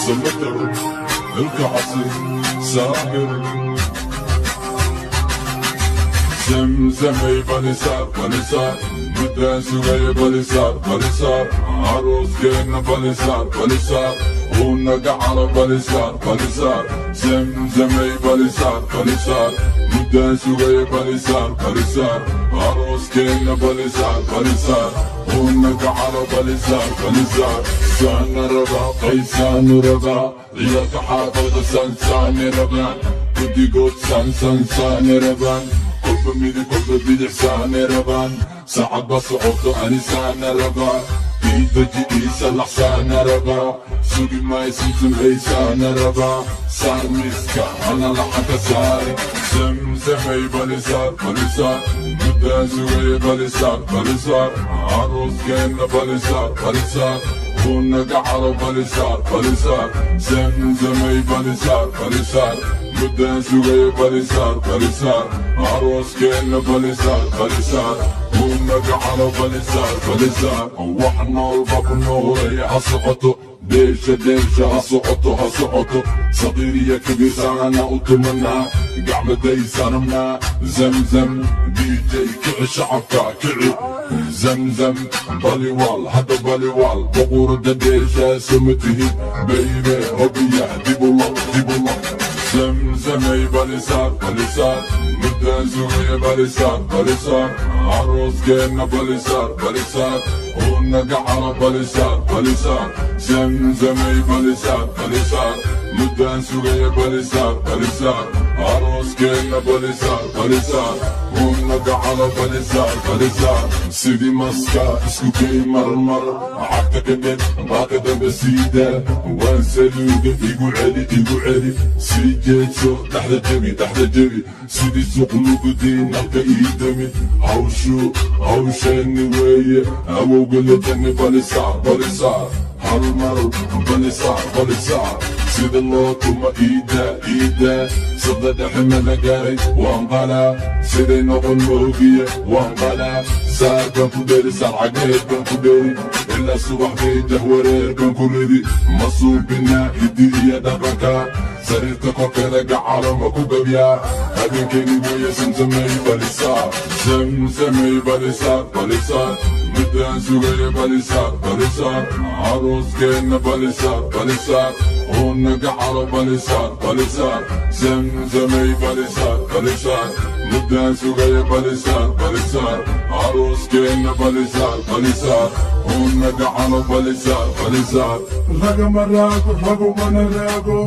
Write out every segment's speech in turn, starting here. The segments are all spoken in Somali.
Samatar, Ilkacase, Saahir. Zamzamay balisaar, balisaar, muddaan sugaya balisaar, balisaar, arooskeenna balisaar, balisaar, uuna gacalo balisaar, balisaar. Zamzamay balisaar, balisaar, muddaan sugaya balisaar, balisaar, arooskeenna balisaar, balisaar, uuna gacalo balisaar, balisaar. Saana rabaa, qaysaanu rabaa, ciyaalka xaafada saansaani rabaan, guddigood saansaansaani rabaan, kolba midig kolba bidix saani rabaan, saacad ba socoto ani saana rabaa, iidaji iisalax saana rabaa, sugi maayo saana rabaa, saar miiska ana laxanka saari. Zamzamay balisaar, balisaar, muddaan sugaya balisaar, balisaar, arooskeenna balisaar, balisaar, uuna gacalo balisaar, balisaar. Zamzamay balisaar, balisaar, muddaan sugaya balisaar, balisaar, arooskeenna balisaar, balisaar, uuna gacalo balisaar, balisaar. Wax noolba ku noolaya ha socoto dheesha, dheesha ha socoto, ha socoto, saqiiriya kabiir saana u tumanaa, gacmadaysanamnaa. Zamzam DJ, kici shacabka, kici. Zamzam baliwaal hadda, baliwaal boqorada dheesha soma tihid baby, hobiya dibula dibula. Zamzamay balisaar, balisaar, muddaan sugaya balisaar, balisaar, arooskeenna balisaar, balisaar, uuna gacalo balisaar, balisaar. Zamzamay balisaar, balisaar, muddaan sugaya balisaar, balisaar, arooskeenna balisaar, balisaar, uuna gacalo balisaar, balisaar. Sidii maska isku kay marmar, cagta ka dheg, baaka dambe siida, waan saluuga, igu celi, igu celi, sii jeedso, dhexda jebi, dhexda jebi, sidii suuq lugudii nalka ii dami, hawshu hawsheeni weeye, awowga lejani balisaar, balisaar, hal mar balisaar, balisaar, sida loo tuma iida iida, sada dhexe ma la gaaray, waan qalaa, siday noqon moogiye, waan qalaa, saar baan ku dheri, saar cageed baan ku dheri, ilaa subaxdii jahwareer baan ku ridi, ma suubinaa hiddi iyo dhaqanka, sariirta korkeeda gacalo ma ku gabyaa, habeenkeeni weeye. Samsamay balisaar, zamzamay balisaar, balisaar, muddaan sugaya balisaar, balisaar, arooskeenna balisaar, balisaar, uuna gacalo balisaar, balisaar. Zamzamay balisaar, balisaar, muddaan sugaya balisaar, balisaar, arooskeenna balisaar, balisaar, uuna gacalo balisaar, balisaar. Lagama raago, lagumana raago,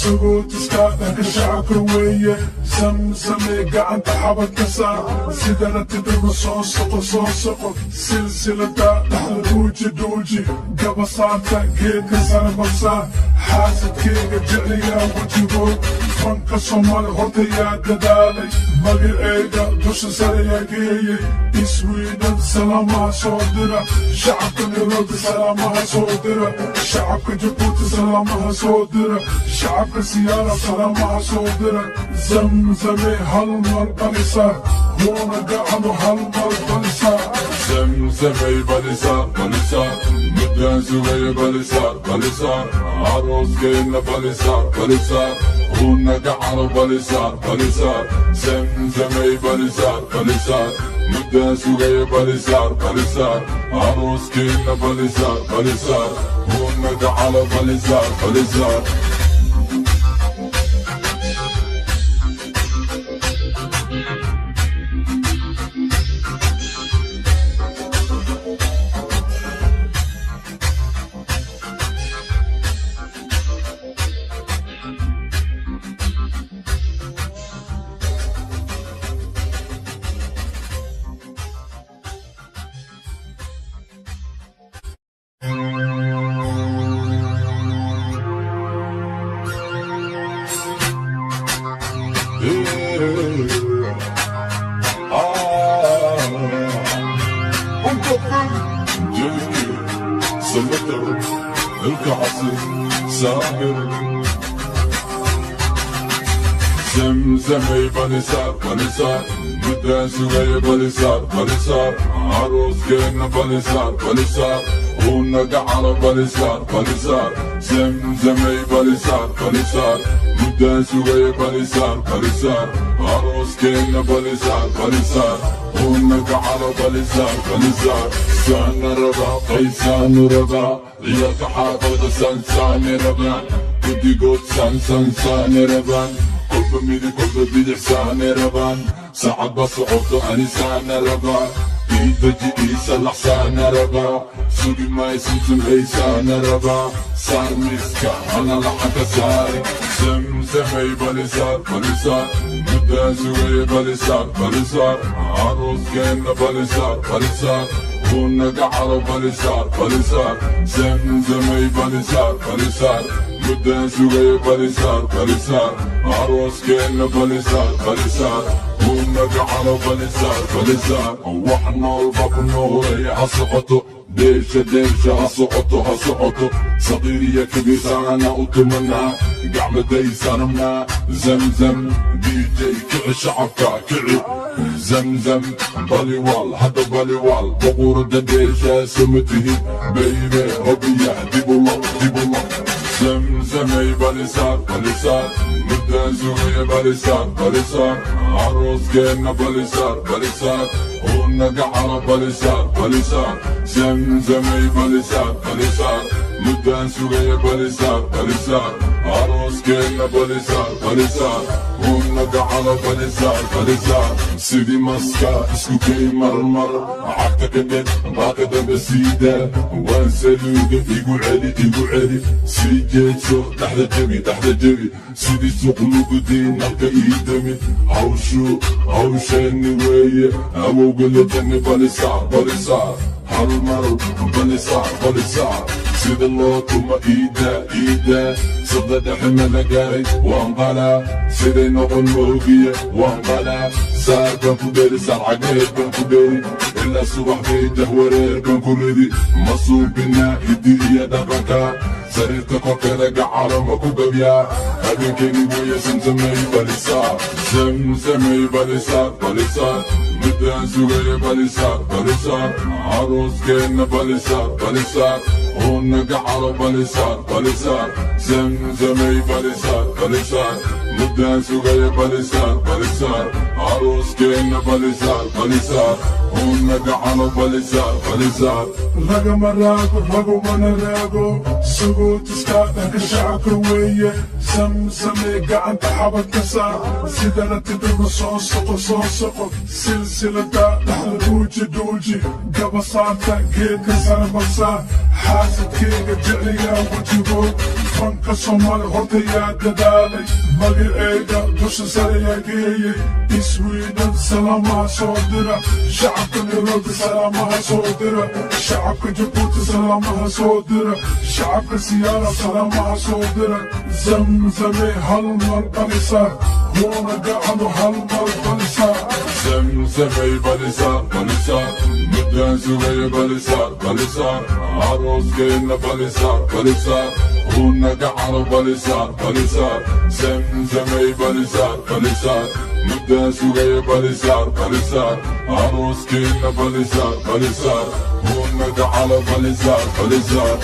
sagootiska dhanka shacabka weeye. Samsamee gacanta xabadka saar, sidana tidhigo soo soqo, soo soqo, silsilada dhexda dhuuji, dhuuji, gabasaarta geedka sare balsaar, xaasadkeyga jecliyaa wejigood, fanka Soomaali hortayaa dadaalay, magaceyga dusha sareyaa geeyey. Sweden salaamaha soo dira, shacabka Nairobi salaamaha soo dira, shacabka Jabuuti salaamaha soo dira, shacabka Siyaara salaamaha soo dira. Zamzame hal mar balisaar, huuna gacano hal mar balisaar. Zamzamay balisaar, balisaar, muddaan sugaya balisaar, balisaar, arooskeenna balisaar, balisaar, uuna gacalo balisaar, balisaar. Zamzamay balisaar, balisaar, muddaan sugaya balisaar, balisaar, arooskeenna balisaar, balisaar, uuna gacalo balisaar, balisaar. JK, Samatar, Ilkacase, Saahir. Zamzamay balisaar, balisaar, muddaan sugaya balisaar, balisaar, arooskeenna balisaar, balisaar, Uuna gacalo balisaar balisaar, Zamzamay balisaar balisaar, muddaan sugaya balisaar balisaar, arooskeenna balisaar balisaar, uuna gacalo balisaar balisaar. Saana rabaa, qaysaanu rabaa, ciyaalka xaafada saansaani rabaan, guddigood saansaansaani rabaan, kolba midig kolba bidix saani rabaan, saacad ba socoto ani saana rabaa, iidaji iisalax saana rabaa, sugi maayo Samsamay saana rabaa, saar miiska hana laxanka saari. Samsamay balisaar balisaar, muddaan sugaya balisaar balisaar, arooskeenna balisaar balisaar, uuna gacalo balisaar balisaar, Zamzamay balisaar balisaar, muddaan sugaya balisaar balisaar, arooskeenna balisaar balisaar, uuna gacalo balisaar balisaar. Wax noolba ku noolaya ha socoto dheesha dheesha, ha socoto ha socoto, saqiiriya kabiirsaana u tumanaa, gacmadaysanamnaa. Zamzam DJ kici, shacabka kici. Zamzam baliwaal hadda baliwaal, boqorada dheeshaa soma tihid baby, hobiya dibula dibula. Zamzamay balisaar balisaar, muddaan sugaya balisaar balisaar, arooskeenna balisaar balisaar, uuna gacalo balisaar balisaar, Zamzamay balisaar balisaar, muddaan sugaya balisaar balisaar, arooskeenna balisaar balisaar, uuna gacalo balisaar balisaar. Sidii maska isku kay marmar, cagta ka dheg, baaka dambe siida, waan saluuga, igu celi igu celi, sii jeedso, dhexda jebi dhexda jebi, sidii suuq lugudii nalka ii dami, hawshu hawsheeni weeye, awowga lejani balisaar balisaar, hal mar balisaar balisaar, sida loo tuma iida iida, sada dhexe ma la gaaray, waan qalaa, siday noqon moogiye, waan qalaa, saar baan ku dheri, saar cageed baan ku dheri, ilaa subax bay jahwareer baan ku ridi, ma suubinaa hiddi iyo dhaqanka, sariirta korkeeda gacalo ma ku gabyaa, habeenkeeni weeye. Samsamay balisaar, Zamzamay balisaar balisaar, muddaan sugaya balisaar balisaar, arooskeenna balisaar balisaar, uuna gacalo balisaar balisaar, Zamzamay balisaar balisaar, muddaan sugaya balisaar balisaar, arooskeenna balisaar balisaar, uuna gacalo balisaar balisaar. Lagama raago lagumana raago, sagootiska dhanka shacabka weeye. Samsame gacanta xabad ka saar, sidana tidhulka soo soqo soo soqo, silsilada dhexda dhuuji dhuuji, gabasaarta geedka sare balsaar, xaasadkeyga jecliyaa wejigood, fanka Soomaali hortayaa dadaalay, magaceyga dusha sareyaa geeyey. Sweden salaamaha soo dira, shacabka Nairobi salaamaha soo dira, shacabka Jabuuti salaamaha soo dira, shacabka Siyaara salaamaha soo dira. Zamzame hal mar balisaar, huuna gacano hal mar balisaar. Zamzamay balisaar balisaar, muddaan sugaya balisaar balisaar, arooskeenna balisaar balisaar, uuna gacalo balisaar balisaar, Zamzamay balisaar balisaar, muddaan sugaya balisaar balisaar, arooskeenna balisaar balisaar, uuna gacalo balisaar balisaar.